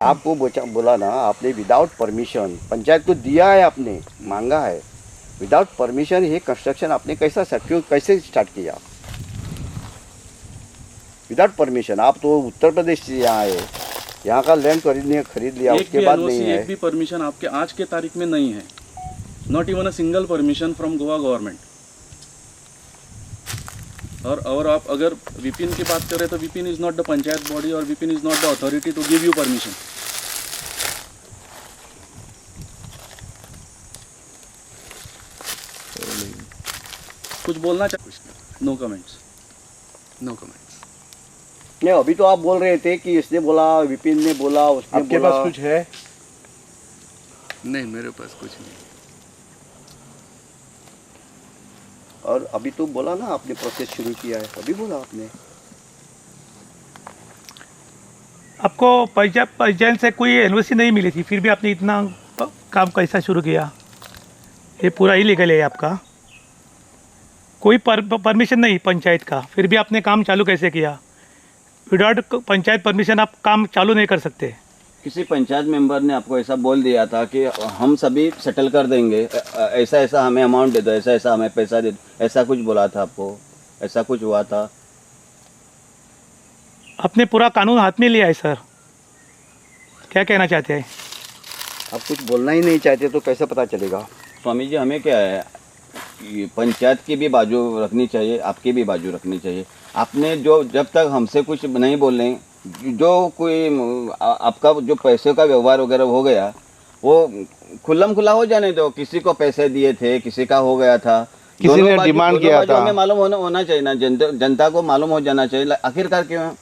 आपको बोला ना, आपने विदाउट परमिशन पंचायत को दिया है, आपने मांगा है विदाउट परमिशन ये कंस्ट्रक्शन आपने कैसा क्यों कैसे स्टार्ट किया विदाउट परमिशन? आप तो उत्तर प्रदेश से यहाँ आए, यहाँ का लैंड खरीद लिया, उसके बाद नहीं है। एक भी परमिशन आपके आज के तारीख में नहीं है, not even a single permission from Goa government. और आप अगर विपिन की बात करें तो Vipin is not the panchayat body Aur Vipin is not the authority to give you permission. कुछ बोलना चाह? No comments. No comments. नहीं, अभी तो आप बोल रहे थे कि इसने बोला, विपिन ने बोला, उसने आपके बोला। पास कुछ है? नहीं, मेरे पास कुछ नहीं। और अभी तो बोला ना आपने प्रोसेस शुरू किया है, अभी बोला आपने। आपको पंचायत से कोई एनओसी नहीं मिली थी, फिर भी आपने इतना काम कैसा शुरू किया? ये पूरा इलीगल है आपका। कोई परमिशन नहीं पंचायत का, फिर भी आपने काम चालू कैसे किया? विदाउट पंचायत परमिशन आप काम चालू नहीं कर सकते। किसी पंचायत मेंबर ने आपको ऐसा बोल दिया था कि हम सभी सेटल कर देंगे, ऐसा ऐसा हमें अमाउंट दे दो, ऐसा ऐसा हमें पैसा दे दो, ऐसा कुछ बोला था आपको? ऐसा कुछ हुआ था? आपने पूरा कानून हाथ में लिया है सर, क्या कहना चाहते हैं आप? कुछ बोलना ही नहीं चाहते तो कैसे पता चलेगा? स्वामी जी, हमें क्या है, पंचायत की भी बाजू रखनी चाहिए, आपकी भी बाजू रखनी चाहिए। आपने जो जब तक हमसे कुछ नहीं बोले, जो कोई आपका जो पैसे का व्यवहार वगैरह हो गया वो खुल्लम खुला हो जाने दो। किसी को पैसे दिए थे, किसी का हो गया था, किसी ने डिमांड किया था, हमें मालूम होना चाहिए ना, जनता को मालूम हो जाना चाहिए आखिरकार क्यों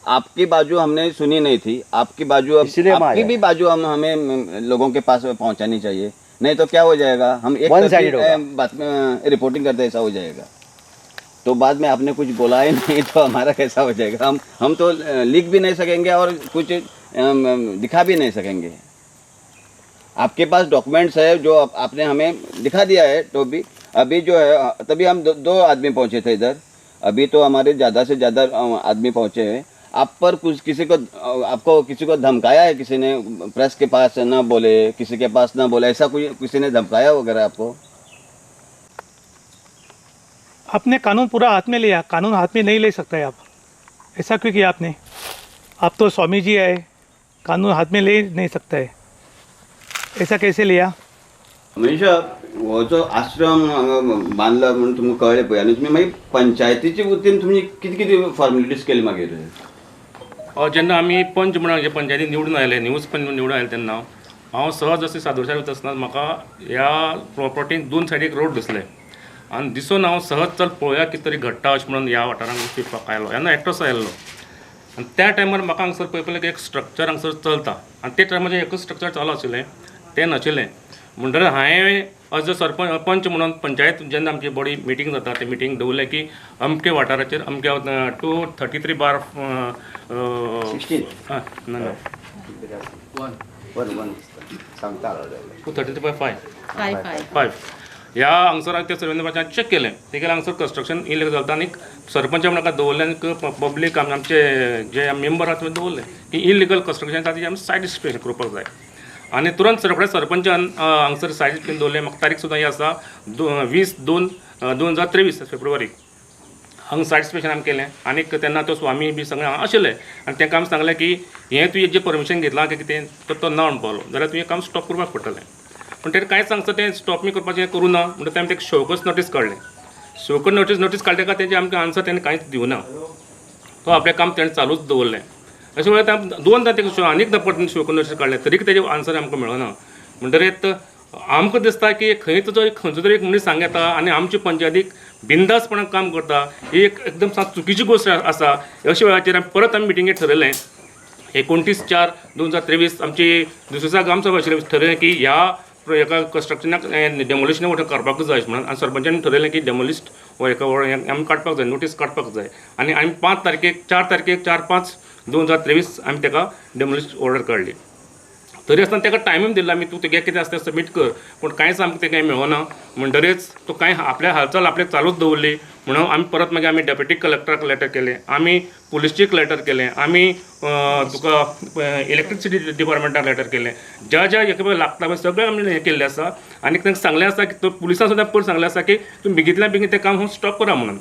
आपकी बाजू हमने सुनी नहीं थी। आपकी बाजू, आपकी भी बाजू हम हमें लोगों के पास पहुँचानी चाहिए, नहीं तो क्या हो जाएगा, हम एक बात में रिपोर्टिंग करते ऐसा हो जाएगा। तो बाद में आपने कुछ बोला ही नहीं तो हमारा कैसा हो जाएगा? हम तो लिख भी नहीं सकेंगे और कुछ दिखा भी नहीं सकेंगे। आपके पास डॉक्यूमेंट्स है जो आपने हमें दिखा दिया है, तो भी अभी जो है, तभी हम दो आदमी पहुंचे थे इधर, अभी तो हमारे ज़्यादा से ज़्यादा आदमी पहुंचे हैं। आप पर कुछ किसी को, आपको किसी को धमकाया है? किसी ने प्रेस के पास ना बोले, किसी के पास ना बोले, ऐसा कोई किसी ने धमकाया वगैरह आपको? आपने कानून पूरा हाथ में लिया, कानून हाथ में नहीं ले सकता है आप। ऐसा क्यों किया आपने? आप तो स्वामी जी आए, कानून हाथ में ले नहीं सकता है, ऐसा कैसे लिया? हमेशा हो जो आश्रम बांधला म्हणून तुमकां कळ्ळें पळय, आनी तुमी मागीर पंचायतीचे वतीन तुमी कितें कितें फॉर्मेलिटीज केली मागीर? जेन्ना आमी पंच म्हणून जे पंचायतीन निवडून आयले, न्यूज पंच म्हणून निवडून आयले, तेन्ना हांव सहज अशें सादोरच्यार वयता आसतना म्हाका ह्या प्रॉपर्टीक दोन सायडीक रोड दिसले आनी दिसून हांव सहज चल पळोवया कितें तरी घडटा अशें म्हणून ह्या वाठारांत फिरपाक आयलो. तेन्ना एकटोच आयिल्लो आनी त्या टायमार म्हाका हांगसर पळयलें की एक स्ट्रक्चर हांगसर चलता आनी ते टायमार एकूच स्ट्रक्चर चालू आशिल्लें, तें नाशिल्लें. म्हणटकीर हांवें एज अ सरपंच पंच म्हणून पंचायत जेन्ना आमची बॉडी मिटींग जाता ते मिटींग दवरलें की अमके वाठाराचेर अमके 233/16 ना 233/5 ह्या हांगसर ते सर्वेंद्र चॅक केलें, ते केलें हांगसर कन्स्ट्रक्शन इलिगल चलता आनी सरपंच म्हाका दवरलें आनी पब्लीक आमचे जे मेंबर आसा ते दवरलें की इलिगल कन्स्ट्रक्शन जाता तेजी आमी सायड इन्स्पेक्शन करपाक जाय. आनी तुरंत रोखडें सरपंचान हांगसर सायड इन्स्पेक्शन दवरलें. म्हाका तारीख सुद्दां ही आसा 20/2/2023 फेब्रुवारी हांगा सायड इन्स्पेक्शन आमी केलें. आनीक तेन्ना तो स्वामी बी सगळें हांगा आशिल्ले आनी तांकां आमी सांगलें की हें तुवें जें परमिशन घेतलां की कितें तर तो ना म्हणपाक लागलो, जाल्यार तुवें काम स्टॉप करपाक पडटलें. पूण तेणें कांयच सांगता तें स्टॉप मी करपाचें करूं ना म्हणटा आमी ताका शोकच नोटीस काडलें. शोकच नोटीस काडलें काय तेजें आमकां आन्सर तेणें कांयच दिवना, तो आपलें काम तेणें चालूच दवरलें. अशें म्हळ्यार दोनदां ताका आनीक परत शोकच नोटीस काडलें तरी तेजें आन्सर आमकां मेळना. म्हणटकीर आमकां दिसता की खंय तुजो खंयचो तरी एक मनीस सांग येता आनी आमचे पंचायतीक बिंदासपणान काम करता, ही एक एकदम चुकीची गोश्ट आसा. अशा वेळाचेर आमी परत आमी मिटिंगेक ठरयलें 29/4/2023 आमची दुसऱ्या ग्रामसभा आशिल्ली, ठरयलें की ह्या एका कन्स्ट्रक्शनाक डेमोलिशनाक वटेन करपाकूच जाय म्हणून. आनी सरपंचान ठरयलें की डेमोलिस्ट हो एका आमी काडपाक जाय, नोटीस काडपाक जाय. आनी आमी 5 तारखेक 4 तारखेक 4/5/2023 आमी ताका डेमोलिस्ट ऑर्डर काडली. तरी आसतना ताका टायमींग दिल्लो आमी, तूं तुगे कितें आसा तें सबमीट कर, पूण कांयच आमकां तें कांय मेळना. म्हणटरीच तो कांय आपल्या हालचाल आपल्याक चालूच दवरली. म्हणून आमी परत मागीर आमी डेप्युटी कलेक्टराक लेटर केलें, आमी पुलिशीक लेटर केलें, आमी तुका इलेक्ट्रिसिटी डिपार्टमेंटाक लेटर केलें. ज्या ज्या हेका लागता पळय सगळें आमी हें केल्लें आसा. आनी तांकां सांगलें आसा की तो पुलिसां सुद्दां पयर सांगलें आसा की तुमी बेगींतल्या बेगीन तें काम स्टॉप करा म्हणून.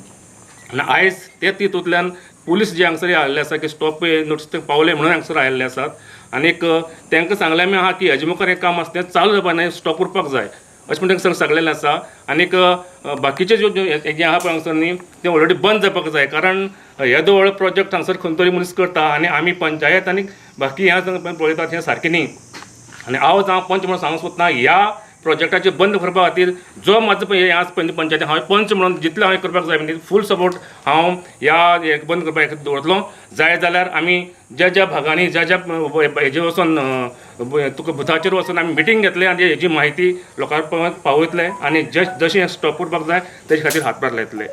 आनी आयज ते तितूंतल्यान पुलीस जे हांगसर आयिल्ले आसा की स्टॉप नोटीस ते पावले म्हणून हांगसर आयिल्ले आसात. आनीक तांकां सांगलें आमी आहा की हेजे मुखार हें काम आसा तें चालू जावपा न्हय, स्टॉप उरपाक जाय अशें म्हण तांकां सांगलेलें आसा. आनीक बाकीचे ज्यो हें आहा पळय हांगसर न्ही तें ऑलरेडी बंद जावपाक जाय, कारण येदो व्हडलो प्रोजेक्ट हांगसर खंय तरी मनीस करता आनी आमी पंचायत आनी बाकी ह्या पळयतात हें सारकें न्ही. आनी हांव पंच म्हणून सांगूंक सोदता ह्या प्रोजेक्टाचें बंद करपा खातीर जो म्हाजो पळय आज पंचायती हांवें पंच म्हणून जितलें हांवें करपाक जाय म्हणजे फूल सपोर्ट हांव ह्या बंद करपाक दवरतलो. जाय जाल्यार आमी ज्या ज्या भागांनी ज्या ज्या हेजेर वचोन तुका बुथाचेर वचोन आमी मिटींग घेतले आनी हेजी म्हायती लोकांक पावयतले आनी जशें स्टॉप करपाक जाय तेजे खातीर हातभार लायतले.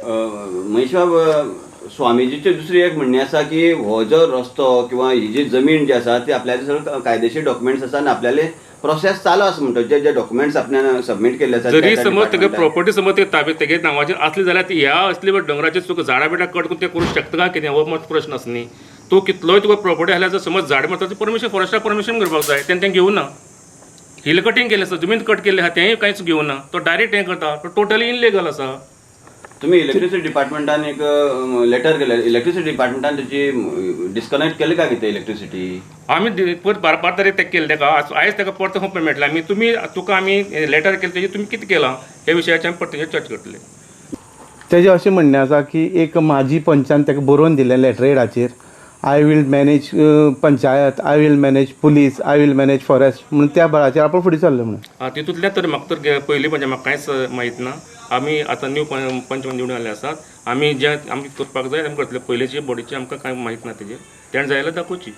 महेशबाब, स्वामीजीचे दुसरी एक म्हणणें आसा की हो जो रस्तो किंवा ही जी जमीन जी आसा ती आपल्याले सगळे कायदेशीर डॉक्युमेंट्स आसा आनी आपल्याले प्रोसेस चालू आसा म्हणटा, जे जे डॉक्युमेंट्स आपल्यान सबमीट केल्ले आसा जरी समज तेगे प्रॉपर्टी समज ते ताबे तेगे नांवाचेर आसली जाल्यार ती ह्या असली दोंगराचेर तुका झाडां बिडां कट करून ते करूंक शकता काय कितें हो मोठो प्रश्न आसा न्ही. तूं कितलोय तुका प्रॉपर्टी आसल्यार जर समज झाड मारता ती परमिशन फॉरेस्टाक परमिशन घेवपाक जाय, तेणें तें घेवना. हिल कटींग केलें आसा, जमीन कट केल्ली आसा तेंय कांयच घेवना, तो डायरेक्ट हें करता, तो टोटली इनलिगल आसा. तुमी इलेक्ट्रिसिटी डिपार्टमेंटान एक लेटर केलें, इलेक्ट्रिसिटी डिपार्टमेंटान तेची डिस्कनेक्ट केले काय कितें इलेक्ट्रिसिटी? आमी परत 12 तारीख तेका केलें ताका, आयज ताका परत खंय मेळटलें. आमी तुमी तुका आमी लेटर केलें तेजेर तुमी कितें केलां ह्या विशयाचेर आमी परत तेजेर चर्चा करतले. तेजें अशें म्हणणें आसा की एक म्हाजी पंचान ताका बरोवन दिलें लेटरेडाचेर, I will manage panchayat, I will manage police, I will manage forest म्हणून त्या बळाचेर आपण फुडें सरले म्हणून. तितूंतल्यान तर म्हाका तर पयलीं म्हणजे म्हाका कांयच म्हायत ना. आमी आतां न्यू पंच निवडून आयिल्ले आसात, आमी जे आमी करपाक जाय आमी करतले. पयलींचे बॉडीचे आमकां कांय म्हायत ना तेजेर, तेणें जाय जाल्यार दाखोवची.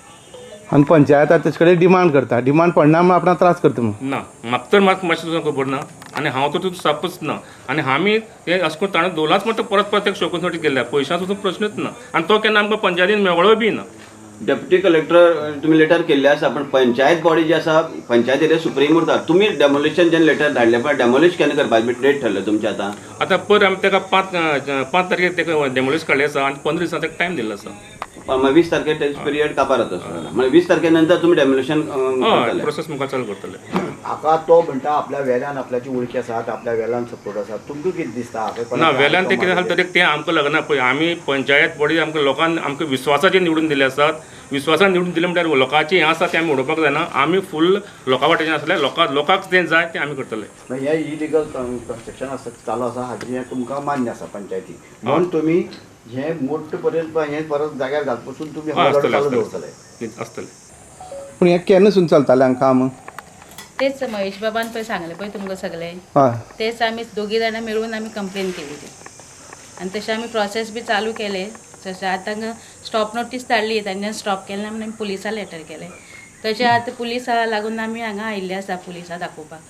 आनी पंचायत तेजे कडेन डिमांड करता, डिमांड पडना म्हूण आपणाक त्रास करता म्हणून. ना म्हाका तर म्हाका मातशें सुद्दां खबर ना आनी हांव तर तितून सापच ना. आनी आमी ते अशें करून ताणें दवरलाच म्हणटा परत परत एक शोकून नोटीस केल्ल्या पयशांचो सुद्दां प्रश्नूच ना आनी तो केन्ना आमकां पंचायतीन मेळ्ळो बी ना. डेप्युटी कलेक्टर तुमी लेटर केल्ले आसा, पण पंचायत बॉडी जी आसा पंचायत एरिया सुप्रीम उरता. तुमी डेमोलिशन जेन्ना लेटर धाडलें पण डेमोलिश केन्ना करपाचें डेट ठरलें तुमचें आतां? आतां पयर आमी ताका 5 तारखेर ताका डेमोलिश काडलें आसा आनी 15 दिसां ताका टायम दिल्लो आसा. मागीर 20 तारखेर तेज पिरियड कापार जाता, म्हणजे 20 तारखे नंतर तुमी डेमोलिशन हय प्रोसेस मुखार चालू करतले. हाका तो म्हणटा आपल्या वेल्यान आपल्याची वळखी आसात, आपल्या वेल्यान सपोर्ट आसा, तुमकां कितें दिसता? ना वेल्यान तें कितें जालें तरी तें आमकां लागना. पळय आमी पंचायत बॉडी आमकां लोकांक आमकां विस्वासाचेर निवडून दिल्ले आसात, विस्वासान निवडून दिलें म्हणल्यार लोकांचें हें आसा तें आमी उडोवपाक जायना. आमी फूल लोकां वाटेन आसले, लोकांक जें जाय तें आमी करतले. हें इलिगल कन्स्ट्रक्शन आसा चालू आसा हाजी तुमकां मान्य आसा पंचायती म्हणून तुमी हे मोठे पर्यंत हे परत जाग्यार घाल पसून तुमी चालू दवरतले आसतले. पूण हें केन्ना सून चलतालें हांगा काम? तेच महेश बाबान पळय सांगलें पळय तुमकां सगळें, तेच आमी दोगी जाणां मेळून आमी कंप्लेन केली ती आनी तशें आमी प्रोसेस बी चालू केले. तशें आतां स्टॉप नोटीस धाडली तांच्यान स्टॉप केलें म्हणून आमी पुलिसां लेटर केलें. तशें आतां पुलिसां लागून आमी हांगा आयिल्ले आसा पुलिसां दाखोवपाक.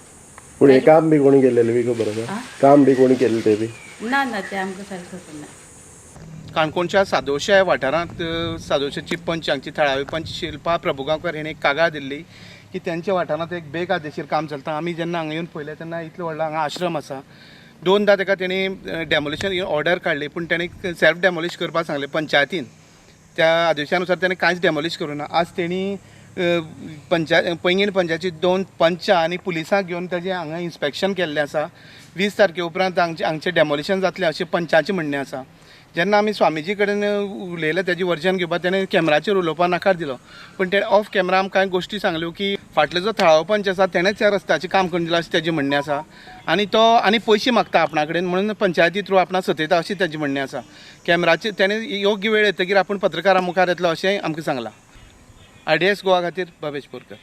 पूण हें काम बी कोणी केल्लें बी खबर आसा? काम बी कोणी केल्लें तें बी ना ना तें आमकां सारकें खबर ना. काणकोणच्या सादोशे वाठारांत सादोशेची पंच हांगची थळावी पंच शिल्पा प्रभुगांवकर हिणें एक कागाळ दिल्ली की तेंच्या वाठारांत एक बेकायदेशीर काम चलता. आमी जेन्ना हांगा येवन पळयलें तेन्ना इतलो व्हडलो हांगा आश्रम आसा, दोनदा ताका तेणी डेमोलिशन ऑर्डर काडली पूण तेणी सेल्फ डेमोलिश करपाक सांगलें पंचायतीन. त्या आदेशा नुसार तेणें कांयच डेमोलिश करूं ना. आज तेणी पैंगीण पंचायती 2 पंचां आनी पुलिसांक घेवन ताजें हांगा इन्स्पेक्शन केल्लें आसा. 20 तारखे उपरांत हांगचें डेमोलिशन जातलें अशें पंचाचें म्हणणें आसा. जेन्ना आमी स्वामीजी कडेन उलयले तेजी वर्जन घेवपाक तेणें कॅमेराचेर उलोवपाक नकार दिलो, पूण ते ऑफ कॅमेरा आमकां कांय गोश्टी सांगल्यो की फाटलो जो थळावो पंच आसा तेणेंच ह्या रस्त्याचें काम करून दिलां अशें तेजें म्हणणें आसा आनी तो आनी पयशे मागता आपणा कडेन म्हणून पंचायती थ्रू आपणाक सतयता अशें तेजें म्हणणें आसा. कॅमेराचेर तेणें योग्य वेळ येतकीर आपूण पत्रकारां मुखार येतलो अशेंय आमकां सांगलां. IDS Goa खातीर भावेश बोरकर.